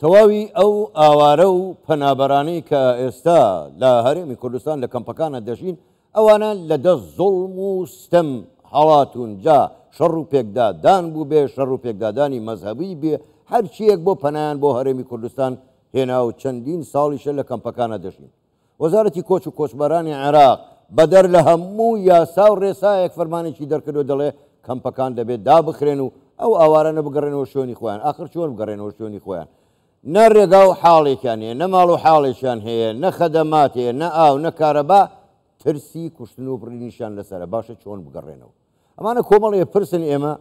تەواوی ئەو ئاوارە و پەنابەرانەی کە ئێستا لە هەرێمی کوردستان لە کەمپەکانە دەژین، ئەوانە لە دەست زوڵم و ستەم هەڵاتوون، جا شەڕ و پێکدادان بووبێ، شەڕ و پێکدادانی مەزهەبی بێ، هەرچییەک بۆ پەنایان بۆ هەرێمی کوردستان هێنا و چەندین ساڵیشە لە کەمپەکانە دەژین. وەزارەتی کۆچ و کۆچبەرانی عێراق بەدەر لە هەموو یاسا و ڕێسایەک فەرمانێکی دەرکردو دەڵێ کەمپەکان دەبێت دابخرێن و ئەو ئاوارانە بگەڕێنەوە شوێنی خۆیان. ئاخر چۆن بگەڕێنەوە شوێنی خۆیان؟ نە ڕێگا و حاڵێکیان هەیە، نە ماڵ و حاڵێکیان هەیە، نە خەدەمات هەیە، نە ئاو، نە کارەبا، ترسی کوشتن و بڕینیشیان لەسەرە، باشە چۆن بگەڕێنەوە؟ ئەمانە کۆمەڵێ پرسن ئێمە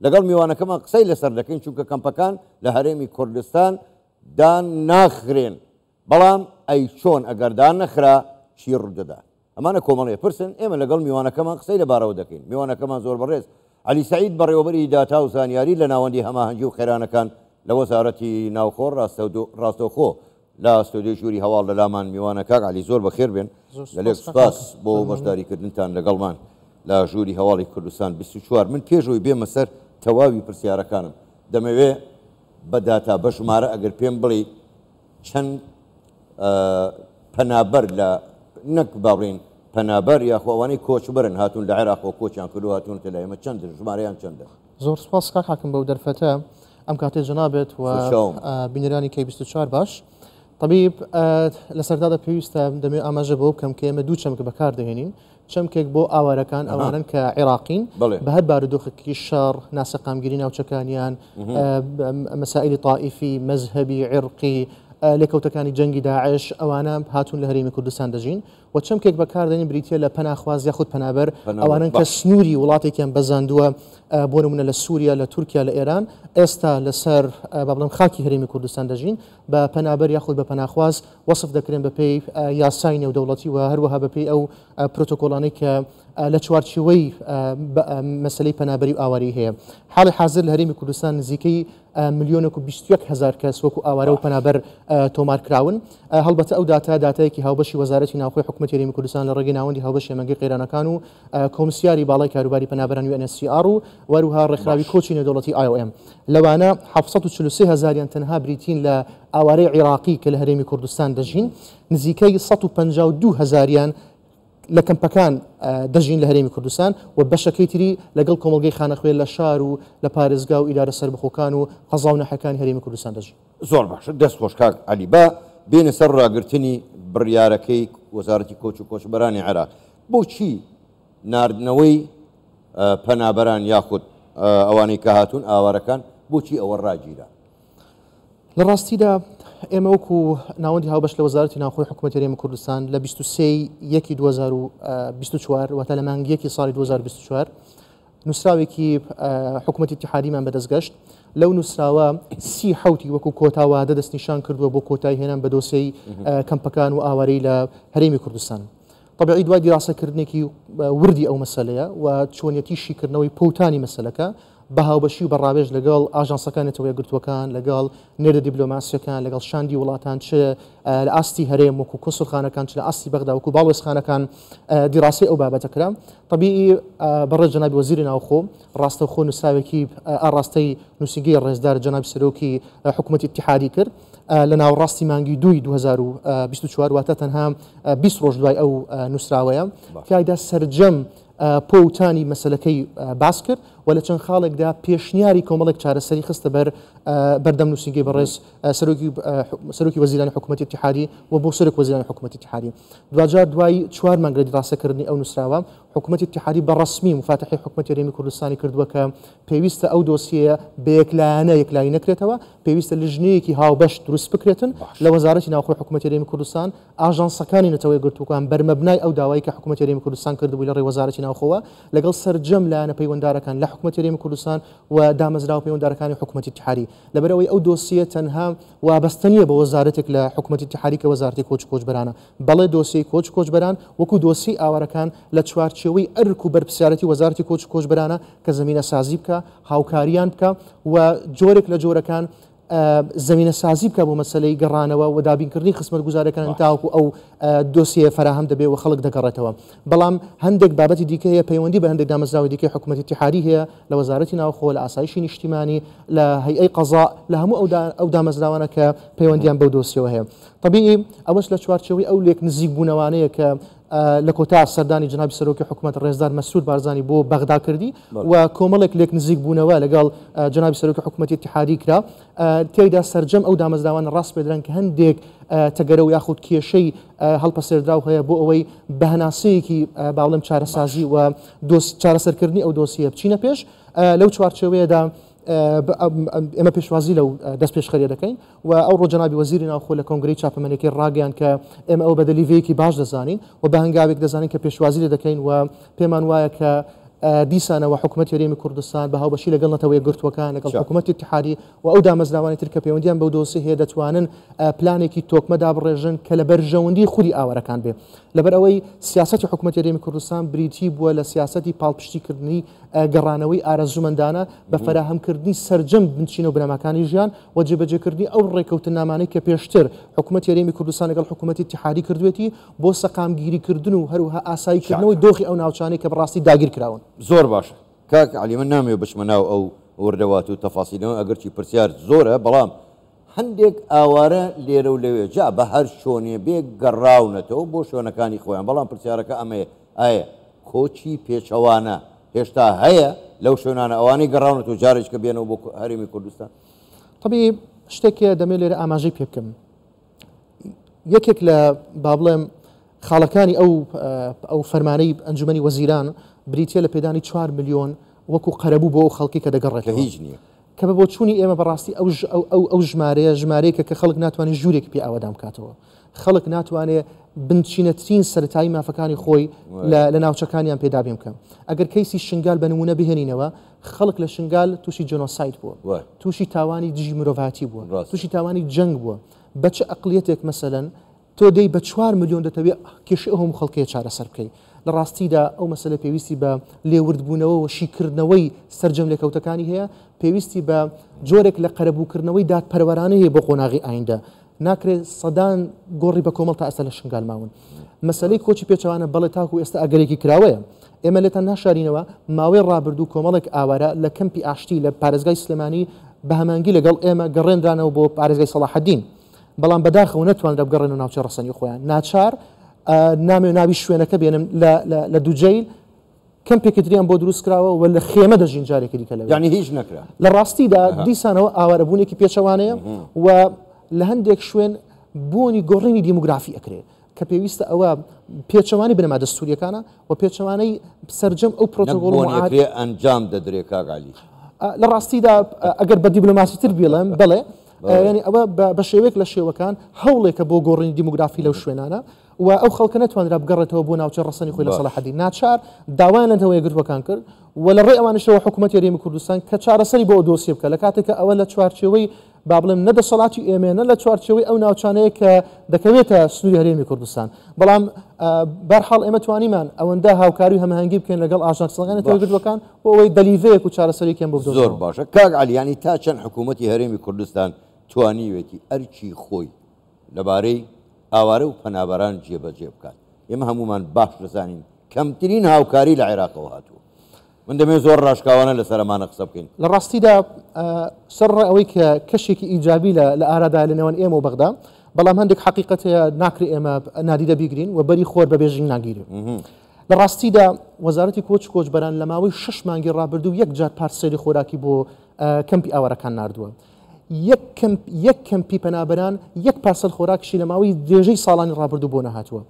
لەگەڵ میوانەکەمان قسەی لەسەر دەکەین، چونکە کەمپەکان لە هەرێمی کوردستان دان ناخرێن، بەڵام ئەی چۆن ئەگەر دانەخرا چی ڕوودەدات؟ ئەمانە کۆمەڵێ پرسن ئێمە لەگەڵ میوانەکەمان قسەی لەبارەوە دەکەین. میوانەکەمان زۆر بەڕێز عەلی سەعید بەڕێوەبەری داتا و زانیاری لە ناوەندی هەماهەنگی و قەیرانەکان لە وەزارەتی ناوخۆ ڕاستەوخۆ لە ستۆدیۆی ژووری هەواڵ لە لامان میوانە. کاک عەلی زۆر بەخێر بێن، گەلێک سوپاس بۆ بەشداریکردنتان لەگەڵمان لە ژووری هەواڵی کوردستان 24. من پێش ئەوەی بێمە سەر تەواوی پرسیارەکانم دەمەوێ بە داتا بە ژمارە ئەگەر پێم بڵێی چەند پەنابەر لە نەک با بڵێین پەنابەر یاخۆ ئەوانەی کۆچبەرن هاتوون لە عێراقەوە کۆچیان کردو هاتوونەتە لای ئێمە چەندن ژمارەیان چەندە؟ زۆر سپاس کاک حاکم بەو دەرفەتە ئەم کاتەی جەنابت و بینەرانی کەی 24 باش طبیب لە سەردادا پێویستە دەمێ ئاماژە بۆ بکەم کە ئێمە دوو چەمک بەکاردەهێنین چەمکێک بۆ ئاوارەکان ئەوانن کە عێراقین بە هەر بارودۆخێکی شەڕ ناسەقامگیری ناوچەکانیان مەسائلی تائیفی مەزهەبی عێرقی لێکەوتەکانی جەنگی داعش ئەوانە هاتوون لە هەرێمی کوردستان دەژین و چەمکێک بەکاردێنین بریتە لە پەناخواز یاخود پەنابەر ئەوانن کە سنووری وڵاتێکیان بەزاندووە بۆ نمونە لە سووریا لە تورکیا لە ئێران ئێستا لەسەر با بڵێم خاکی هەرێمی کوردستان دەژین بە پەنابەر یاخود بە پەناخواز وەسف دەکرێن بەپێی یاسای نێودەوڵەتی و هەروەها بەپێی ئەو پرۆتۆکۆڵانەی کە لە چوارچێوەی مەسەلەی پەنابەری و ئاوارەیی هەیە. حاڵی حازر لە هەرێمی کوردستان نزیکەی ملیۆنێک و 21 هەزار کەس وەکو ئاوارە و پەنابەر تۆمار کراون. هەڵبەتە ئەو داتا داتایەکی هاوبەشی وەزارەتی ناوخۆی حکوومەتی هەرێمی کوردستان لە ڕێگەی ناوەندی هاوبەشی هەماهەنگی قەیرانەکان و کۆمسیاری باڵای کاروباری پەنابەران UNHCR و هەروەها ڕێکخراوی کۆچی نێودەوڵەتی IOM. لەوانە 743 هەزاریان تەنها بریتین لە ئاوارەی عیراقی کە لە هەرێمی کوردستان دەژین، نزیکەی 152 هەزاریان لە کەمپەکان دەژین لە هەرێمی کوردستان و بەشەکەی تری لەگەڵ کۆمەڵگەی خانەخوێ لە شار و لە پارێزگا و ئیدارە سەربەخۆکان و قەزا و ناحیەکانی هەرێمی کوردستان دەژین. زۆر باشە دەست خۆش کاک عەلی. با بێینە سەر ڕاگرتنی بڕیارەکەی وەزارەتی کۆچ و کۆچبەرانی عێراق. بۆچی ناردنەوەی پەنابەران یاخود ئەوانەی کە هاتوون ئاوارەکان بۆچی ئەوە ڕاگیرا؟ لە ڕاستیدا ئێمە وەکو ناوەندی هاوبەش لە وەزارەتی ناوخۆی حکوومەتی هەرێمی کوردستان لە 23 یەکی 2024 واتە لە مانگی یەکی ساڵی 2024 نووسراوێکی حکوومەتی اتحادیمان بەدەست گەشت لەو نووسراوە سی حوتی وەکو کۆتا وادە دەستنیشان کردووە بۆ کۆتای هێنان بە دۆسیەی کەمپەکان و ئاوارەی لە هەرێمی کوردستان. طبعی دوای دیراسەکردنێکی وردی ئەو مەسەلەیە و چۆنیەتی شیکردنەوەی پوتانی مەسەلەکە بە هاوبەشی و بە ڕاوێژ لەگەڵ ئاژانسەکانی نەتەوە یەکگرتووەکان، لەگەڵ نێردە دیبلۆماسییەکان، لەگەڵ شاندی وڵاتان چ لە ئاستی هەرێم وەکو کونسوڵخانەکان چ لە ئاستی بەغدا وەکو باڵوێزخانەکان دیراسەی ئەو بابەتە کرا. تەبیعی بەڕێز جەنابی وەزیری ناوخۆ ڕاستەوخۆ نووسراوێکی ئاڕاستەی نووسینگەی ڕێزدار جەنابی سەرۆکی حکوومەتی ئیتیحادی کرد لە ناوەڕاستی مانگی دووی 2024 واتە تەنها 20 ڕۆژ دوای ئەو نووسراوەیە تیایدا سەرجەم پوتانی مەسەلەکەی باس کرد و لە چەند خاڵێکدا پێشنیاری کۆمەڵێک چارەسەری خستە بەر بەردەم نووسینگەی بەڕێز سەرۆکی سەرۆکی وەزیرانی حکوومەتی اتحادی و بۆ سەرۆک وەزیرانی حکوومەتی اتحادی. دواجار دوای چوار مانگ لە دیراسەکردنی ئەو نووسراوە حکوومەتی اتحادی بە ڕەسمی مفاتحی حکوومەتی هەرێمی کوردستانی کردووە کە پێویستە ئەو دۆسیەیە بە یەکلایەنە یەکلایی نەکرێتەوە، پێویستە لیژنەیەکی هاوبەش دروست بکرێتن لە وەزارەتی ناوخۆی حکوومەتی هەرێمی کوردستان، ئاژانسەکانی نەتەوە یەکگرتووەکان بەرمەبنای ئەو داوای کە حکوومەتی هەرێمی کوردستان کردبووی لە ڕێی وەزارەتی ناوخۆوە لەگەڵ سەرجەم لایەنە پەیوەندارەکان لە حکوومەتی هەرێمی کوردستان و دامەزراوە پەیوەندارەکانی حکوومەتی ئیتیحادی لەبەرئەوەی ئەو دۆسیە تەنها وابەستە نییە بە وەزارەتێک لە حکوومەتی ئیتیحادی کە وەزارەتی کۆچ و کۆچبەرانە بەڵێ دۆسیەی کۆچ و کۆچبەران وەکو دۆسیەی ئاوارەکان لە چوارچێوەی ئەرک و بەرپرسیارێتی وەزارەتی کۆچ و کۆچبەرانە کە زەمینەسازی بکا هاوکاریان بکا و جۆرێک لە جۆرەکان زەمینەسازی بکە بۆ مەسەلەی گەڕانەوە و دابینکردنی خزمەتگوزاریەکان تاوەکو ئەو دۆسیەیە فەراهەم دەبێ و خەڵک دەگەڕێتەوە. بەڵام هەندێک بابەتی دیکە هەیە پەیوەندی بە هەندێک دامەزراوەی دیکەی حکوومەتی ئیتیحادی هەیە لە وەزارەتی ناوخۆ، لە ئاسایشی نیشتیمانی، لە هەیئەی قەزا، لە هەموو ئەو دامەزراوانە کە پەیوەندیان بەو دۆسیەوە هەیە. تەبیعی ئەوەش لە چوارچێوەی ئەو لێک نزیکبوونەوانەیە کە لە کۆتا سەردانی جەنابی سەرۆکی حکومەت ڕێزدار مەسرور بارزانی بۆ بەغدا کردی و کۆمەڵێک لێک نزیک بوونەوە لەگەڵ جەنابی سەرۆکی حکومەتی ئیتیحادی کرا، تێیدا سەرجەم ئەو دامەزراوانە ڕاسپێردران کە هەندێک تەگەرە و یاخود کێشەی هەڵپەسێردراو هەیە بۆ ئەوەی بە هەناسەیەکی با بڵێم چارەسازی و چارەسەرکردنی ئەو دۆسیە بچینە پێش. لەو چوارچێوەیەدا ئێمە پێشوازی لەو دەستپێشخەریە دەکەین و ئەوڕۆ جەنابی وەزیری ناوخۆ لە کۆنگرەی چاپەمەنیەکەی ڕاگەیاند کە ئێمە ئەوە بە دەلیڤەیەکی باش دەزانین و بە هەنگاوێک دەزانین کە پێشوازی لێ دەکەین و پێمان وایە کە دیسانەوە حکوومەتی هەرێمی کوردستان بە هاوبەشی لەگەڵ نەتەوە یەکگرتووەکان، لەگەڵ حکوومەتی ئیتیحادی و ئەو دامەزراوانەی تر کە پەیوەندیان بەو دۆسیە هەیە دەتوانن پلانێکی تۆکمە دابڕێژن کە لە بەرژەوەندی خودی ئاوارەکان بێ. لەبەر ئەوەی سیاسەتی حکوومەتی هەرێمی کوردستان بریتی بووە لە سیاسەتی پاڵپشتیکردنی گەڕانەوەی ئارەزوومەندانە بە فەراهەمکردنی سەرجەم بنچینە و بنەماکانی ژیان و جێبەجێکردنی ئەو ڕێککەوتننامانەی کە پێشتر حکوومەتی هەرێمی کوردستان لەگەڵ حکوومەتی ئیتیحادی کردوویەتی بۆ سەقامگیریکردن و هەروەها ئاساییکردنەوەی دۆخی ئەو ناوچانەی کە بەڕاستی داگیرکراون. زۆر باشە کاک عەلی من نامەوێت بچمە ناو ئەو وردەوات و تەفاسیلەوە ئەگەرچی پرسیار زۆرە بەڵام هەندێک ئاوارە لێرە و لەوێ جا بە هەر چۆنێ بێ گەڕاونەتەوە بۆ شوێنەکانی خۆیان بەڵام پرسیارەکە ئەمەیە ئایا کۆچی پێچەوانە هێشتا هەیە لەو شوێنانە ئەوانەی گەڕاونەتەوە جارێکە بێنەوە بۆ هەرێمی کوردستان؟ تەبیعی شتێک هەیە دەمەوێت لێرە ئاماژەی پێ بکەم. یەکێک لە با بڵێم خاڵەکانی ئەو ئەو فەرمانەی ئەنجومەنی وەزیران بریتە لە پێدانی 4 ملیۆن وەکو قەرەبوو بۆ ئەو خەڵکی کە دەگەڕێتەوە هیچ نییە کە بە بۆچوونی ئێمە بەڕاستی ئەو ئەو ئەو ژمارەیە ژمارەیەکە کە خەڵک ناتوانێت ژوورێکی پێ ئاوەدان بکاتەوە خەڵک ناتوانێت بنچینەترین سەرەتایی مافەکانی خۆی لە ناوچەکانیان پێدابین بکەن ئەگەر کەیسی شنگال بە نمونە بهێنینەوە خەڵک لە شنگال تووشی جۆنۆساید بووە، تووشی تاوانی دژی مرۆڤایەتی بووە، تووشی تاوانی جەنگ بووە، بە چ ئەقڵیەتێک مەسەلەن تۆ دێی بە چوار ملیۆن دەتەوێ کێشەی ئەو هەموو خەڵکەیە چارەسەر بکەی؟ لە ڕاستیدا ئەو مەسەلە پێویستی بە لێوردبوونەوە و شیکردنەوەی سەرجەم لێکەوتەکانی هەیە، پێویستی بە جۆرێک لە قەرەبووکردنەوەی دادپەروەرانە هەیە بۆ قۆناغی ئایندە. ناکرێت سەدان گۆڕی بەکۆمەڵ تا ئێستا لە شنگال ماون. مەسەلەی کۆچی پێچەوانە بەڵێ تاکو ئێستا ئەگەرێکی کراوەیە. ئێمە لێتان ناشارینەوە ماوەی ڕابردوو کۆمەڵێک ئاوارە لە کەمپی ئاشتی لە پارێزگای سلێمانی بە هەمانگی لەگەڵ ئێمە گەڕێنرانەوە بۆ پارێزگای سەڵاحەدین بەڵام بەداخەوە نەتوانرا بگەڕێنەوە ناوچەی ڕەسەنی خۆیان ناچار نامەوێ ناوی شوێنەکە بێنم لە دوجەیل کەمپێکی تریان بۆ دروست کراوە و لە خێمە دەژین جارێکی دیکە لەوێ. یانی هیچ نەکرا. لە ڕاستیدا دیسانەوە ئاوارەبوونێکی پێچەوانەیە و لە هەندێک شوێن بۆنی گۆڕینی دیموگرافی ئەکرێ کە پێویستە ئەوە پێچەوانەی بنەما دەستووریەکانە و پێچەوانەی سەرجەم ئەو پرۆتۆکۆڵ و نەک بۆنی ئەکرێ ئەنجام دەدرێ کاک عەلی. لە ڕاستیدا ئەگەر بە دیبلۆماسیتر بیڵێم بەڵێ یانی ئەوە بە شێوەیەک لە شێوەکان هەوڵێکە بۆ گۆڕینی دیموگرافی لەو شوێنانە و ئەو خەڵکە نەتوانرا بگەڕێتەوە بۆ ناوچەی ڕەسەنی خۆی لە سەڵاحەدین، ناچار داوایان لە نەتەوە یەکگرتووەکان کرد و لە ڕێی ئەوانیشەوە حکوومەتی هەرێمی کوردستان کە چارەسەری بۆ ئەو دۆسیە بکات، لە کاتێک کە ئەوە لە چوارچێوەی با بڵێم نە دەسەڵاتی ئێمەیە نە لە چوارچێوەی ئەو ناوچانەیە کە دەکەوێتە سنووری هەرێمی کوردستان. بەڵام بەرحاڵ ئێمە توانیمان ئەوەندە هاوکاری و هەماهەنگی بکەین لەگەڵ ئاژانسەکانی نەتەوە یەکگرتووەکان بۆ ئەوەی دەلیڤەیەک و چارەسەرێکیان بۆ زۆر بدۆزنەوە. باشە کاک عەلی، یانی تا چەند حکوومەتی هەرێمی کوردستان توانیوێتی ئەرکی خۆی لەبارەی ئاوارە و پەنابەران جێبەجێ بکات. ئێمە هەموومان باش دەزانین کەمترین هاوکاری لە عێراقەوە هاتووە. من دەمەوێت زۆر ڕاشکاوانە لەسەر ئەمانە قسە بکەین. لە ڕاستیدا سەرەڕای ئەوەی کە کەشێکی ئیجابی لە ئارادایە لە نێوان ئێمە و بەغدا، بەڵام هەندێک حەقیقەت هەیە ناکرێ ئێمە نادیدە بیگرین و بەری خۆر بە بێژنگ ناگیرێ. لە ڕاستیدا وەزارەتی کۆچ و کۆچبەران لە ماوەی شەش مانگی ڕابردوو یەک جار پارسێلی خۆراکی بۆ کەمپی ئاوارەکان ناردووە. یەک کەمپ یەک کەمپی پەنابەران یەک پارسەل خۆراکیشی لە ماوەی درێژەی ساڵانی ڕابردوو بۆ نەهاتووە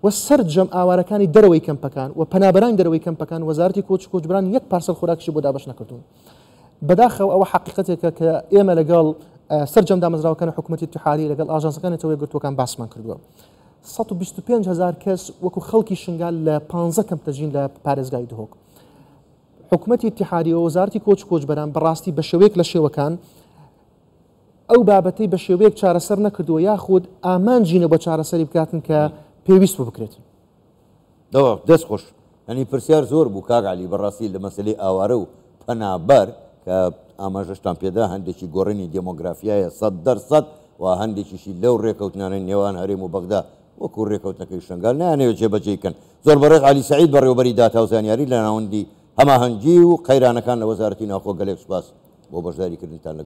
و سەرجەم ئاوارەکانی دەرەوەی کەمپەکان و پەنابەرانی دەرەوەی کەمپەکان وەزارەتی کۆچ و کۆچبەران یەک پارسەل خۆراکیشی بۆ دابەش نەکردوون. بەداخەوە ئەوە حەقیقەتێکە کە ئێمە لەگەڵ سەرجەم دامەزراوەکانی حکوومەتی ئیتیحادی لەگەڵ ئاژانسەکانی نەتەوە یەکگرتووەکان باسمان کردووە. 125 هەزار کەس وەکو خەڵکی شنگال لە 15 کەمپ دەژین لە پارێزگای دهۆک. حکومەتی ئیتیحادی و وەزارەتی کۆچ و کۆچبەران بەڕاستی بە شێوەیەک لە شێوەکان ئەو بابەتەی بە شێوەیەک چارەسەر نەکردووە یاخود ئامانجی نەبووە چارەسەری بکاتن کە پێویست بوو بکرێت. دەوا دەست خۆش. یانی پرسیار زۆر بوو کاک عەلی بەڕاستی لە مەسەلەی ئاوارە و پەنابەر کە ئاماژەشتان پێدا هەندێکی گۆڕینی دێمۆگرافیایە 100% و هەندێکیشی لەو رێکەوتنانەی نێوان هەرێم و بەغدا وەکو رێکەوتنەکەی شەنگال نایانەوێت جێبەجێی کەن. زۆر بەڕێز عەلی سەعید بەڕێوەبەری داتا و زانیاری لە ناوەندی هەماهەنگی و قەیرانەکان لە وەزارەتی ناوخۆ گەلێک سوپاس بۆ بەشداریکردنتان لە.